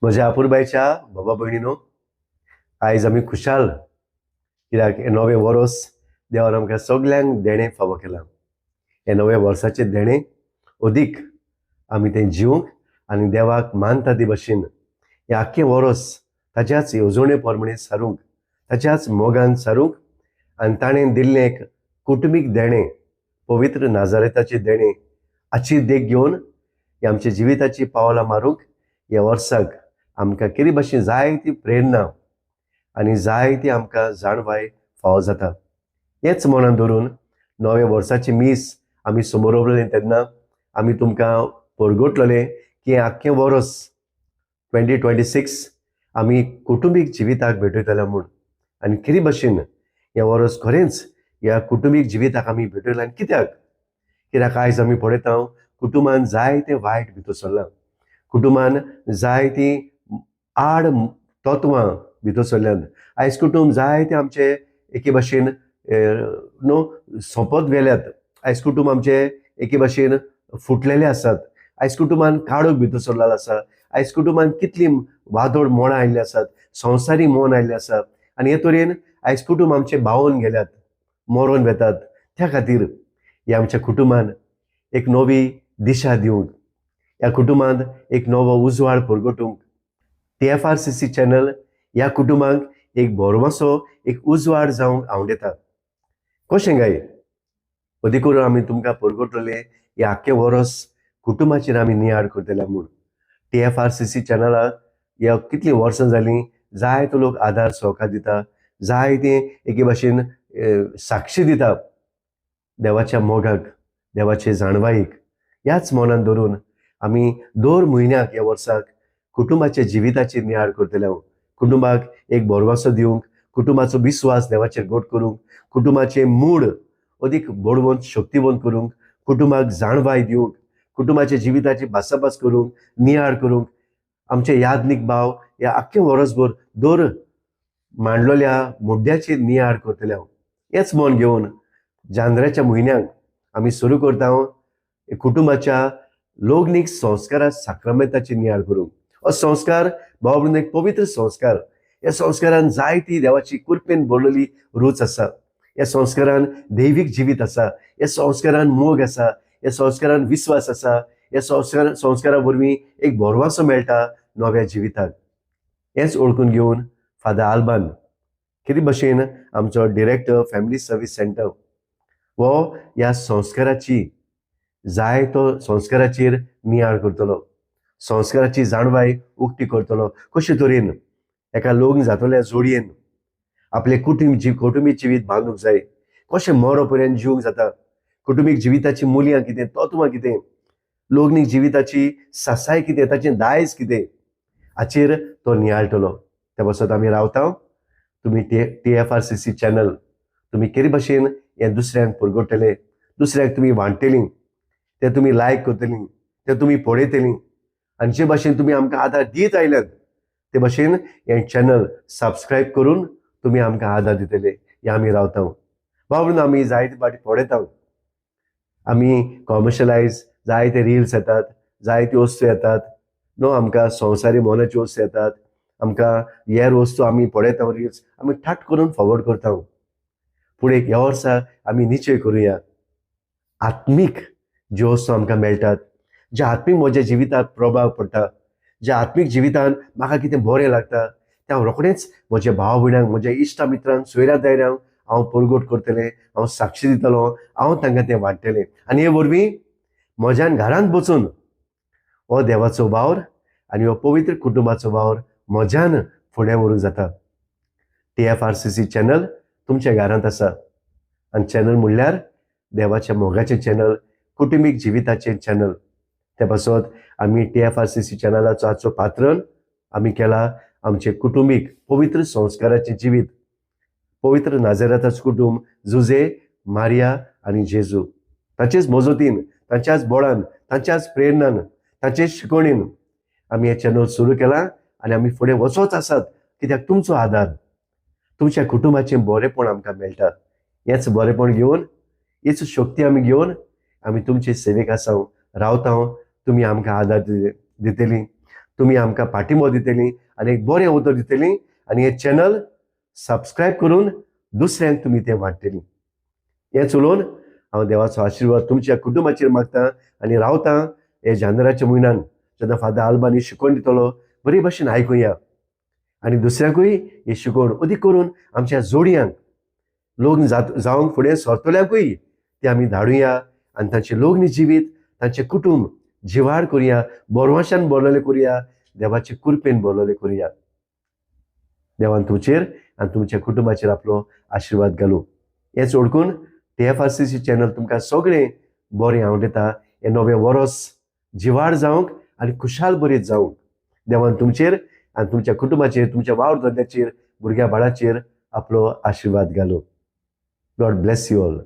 म्हज्या अपुरबायच्या बाबा भयणीनो, आयज आमी खुशाल कित्याक हें नवें वर्स देवान आमकां सगल्यांक देणें फावो केलां. हें नव्या वर्साचें देणें अदीक आमी तें जिवंक आनी देवाक मानता ते भशेन हें आख्खें वर्स ताच्याच येवजणे प्रमाणें सारूंक, ताच्याच मोगान सारूंक आनी ताणें दिल्लें एक कुटुंबीक देणें, पवित्र नाजारेताचें देणें हाची देख घेवन हे आमच्या जिविताची पावलां मारूंक ह्या वर्साक आमकां कितें भाशेन जायती प्रेरणा आनी जायती आमकां जाणवाय फावो जाता. हेंच मनान धरून नव्या वर्साची मीस आमी समोर उरलें तेन्ना आमी तुमकां परगटलें की आख्खें वर्स 2026 आमी कुटुंबीक जिविताक भेटयतले म्हूण. आनी कितें भशेन हें वर्स खरेंच ह्या कुटुंबीक जिविताक आमी भेटयलां. आनी कित्याक कित्याक आयज आमी पळयता कुटुंबान जायतें वायट भितर सरलां, कुटुंबान जायतीं आड तत्वां भितर सरल्यांत. आयज कुटुंब जायते आमचे एके भाशेन न्हू सोंपत गेल्यात. आयज कुटुंब आमचे एके भाशेन फुटलेले आसात. आयज कुटुंबान काळोख भितर सरलेलो आसा. आयज कुटुंबान कितलीं वादोळ मोणां आयिल्लीं आसात, संवसारी मन आयिल्लें आसा. आनी हे तरेन आयज कुटुंब आमचे बावून गेल्यात, मरोन वेतात. त्या खातीर ह्या आमच्या कुटुंबान एक नवी दिशा दिवंक, ह्या कुटुंबांत एक नवो उजवाड परगटूंक TFRCC channel ह्या कुटुंबांक एक भरवंसो, एक उजवाड जावंक आवडेता. कशें काय अदीक करून आमी तुमकां परगटलें हें आख्खें वर्स कुटुंबाचेर आमी नियाळ करतले म्हूण. TFRCC चॅनलाक ह्या कितलीं वर्सां जालीं जायतो लोक आदार सहकार दिता, जायते एके भाशेन साक्षी दिता देवाच्या मोगाक, देवाचे जाणवायेक. ह्याच मनान धरून आमी दर म्हयन्याक ह्या वर्साक कुटुंबाच्या जिविताचेर नियाळ करतले हांव. कुटुंबाक एक भरवंसो दिवंक, कुटुंबाचो विस्वास देवाचेर घट करूंक, कुटुंबाचें मूड अदीक बळवंत शक्तिवंत करूंक, कुटुंबाक जाणवाय दिवंक, कुटुंबाच्या जिविताची भासाभास करूंक, नियाळ करूंक आमचे याज्ञीक भाव ह्या आख्खें वर्सभर दर मांडलेल्या मुद्द्याचेर नियाळ करतले हांव. हेंच मन घेवन जानेवारीच्या म्हयन्याक आमी सुरू करता कुटुंबाच्या लग्नीक संस्कारा साक्रामेंताची नियाळ करूंक. हो संस्कार भाव भयणीनो एक पवित्र संस्कार. ह्या संस्कारान जायती देवाची कृपेन भरलेली रूच आसा. ह्या संस्कारान दैवीक जिवीत आसा. ह्या संस्कारान मोग आसा. ह्या संस्कारान विस्वास आसा. ह्या संस्कारा वरवीं एक भरवंसो मेळटा नव्या जिविताक. हेंच ओळखून घेवन फादर आल्बान कितें भशेन आमचो डिरेक्टर फॅमिली सर्वीस सेंटर हो ह्या संस्काराची जायतो संस्काराचेर नियाळ करतलो, संस्काराची जाणवाय उक्ती करतलो. कशे तरेन एका लग्न जातल्या जोडयेन आपलें कुटुंबीक जिवीत बांदूंक जाय, कशें मरो पर्यंत जिवंक जाता, कुटुंबीक जिविताची मुल्यां कितें, तत्वां कितें, लग्नीक जिविताची सासाय कितें, ताचें दायज कितें, हाचेर तो नियाळटलो. त्या पासत आमी रावता. तुमी TFRCC channel तुमी केरी भशेन हें दुसऱ्यांक परगटतले, दुसऱ्यांक तुमी वांट्टली, ते तुमी लायक करतली, ते तुमी पळयतली. आनी जे भाशेन तुमी आमकां आदार दीत आयल्यात ते भाशेन हें चॅनल सबस्क्रायब करून तुमी आमकां आदार दितले हें आमी रावता. भाव, आमी जायते फावटी पळयता, आमी कॉमर्शलायज जायते रिल्स येतात, जायत्यो वस्तू येतात न्हू, आमकां संवसारी मोनाच्यो वस्तू येतात, आमकां हेर वस्तू आमी पळयता, रिल्स आमी ठाट करून फॉरवर्ड करता. पूण एक ह्या वर्सा आमी निश्चय करुया, आत्मीक ज्यो वस्तू आमकां मेळटात, ज्या आत्मीक म्हज्या जिवितांत प्रभाव पडटा, ज्या आत्मीक जिवितान म्हाका कितें बरें लागता तें हांव रोखडेंच म्हज्या भाव भयणांक, म्हज्या इश्टा मित्रांक, सोयऱ्या दायऱ्यांक हांव परगट करतलें, हांव साक्षी दितलो, हांव तांकां तें वांट्टलें. आनी हे वरवीं म्हज्यान घरांत बसून हो देवाचो वावर आनी हो पवित्र कुटुंबाचो वावर म्हज्यान फुडें व्हरूंक जाता. TFRCC channel तुमच्या घरांत आसा आनी चॅनल म्हणल्यार देवाच्या मोगाचें चॅनल, कुटुंबीक जिविताचें चॅनल. ते पासत आमी TFRCC चॅनलाचो आजचो पात्रण आमी केला आमचें कुटुंबीक पवित्र संस्काराचें जिवीत, पवित्र नाजेराताचो कुटुंब, जुजे, मारिया आनी जेजू, ताचेच मजतीन, तांच्याच बळान, तांच्याच प्रेरणान, तांचेच शिकवणीन आमी हें चॅनल सुरू केलां आनी आमी फुडें वचोच आसात. कित्याक तुमचो आदार, तुमच्या कुटुंबाचें बरेंपण आमकां मेळटा. हेंच बरेंपण घेवन, हीच शक्ती आमी घेवन आमी तुमचे सेवेक आसा, रावता. तुमी आमकां आदार दितली. तुमी आमकां पाठिंबो दितलीं आनी एक बरें उतर दितलीं आनी हें चॅनल सबस्क्रायब करून दुसऱ्यांक तुमी तें वाडटलीं. हें चलोवन हांव देवाचो आशिर्वाद तुमच्या कुटुंबाचेर मागता आनी रावतां. हे जानेराच्या म्हयन्यान जेन्ना फादर आल्बानी शिकोवन दितलो, बरे भशेन आयकुया आनी दुसऱ्यांकूय ही शिकोवण अदीक करून आमच्या जोडयांक, लग्न जावंक फुडें सरतल्यांकूय ती आमी धाडुया आनी तांचें लग्न जिवीत, तांचें कुटूंब जिवाळ करुया, बरवाशान बरलेलें करुया, देवाचे कृपेन बरलेलें करुया. देवान तुमचेर आनी तुमच्या कुटुंबाचेर आपलो आशिर्वाद घालूं. हें चोडकून TFRCC channel तुमकां सगळें बरें हांव दिता. हें नवें वरोस जिवाळ जावंक आनी खुशाल बरीत जावंक देवान तुमचेर आनी तुमच्या कुटुंबाचेर, तुमच्या वावर धंद्याचेर, भुरग्या बाळाचेर आपलो आशिर्वाद घालूं. God bless you all.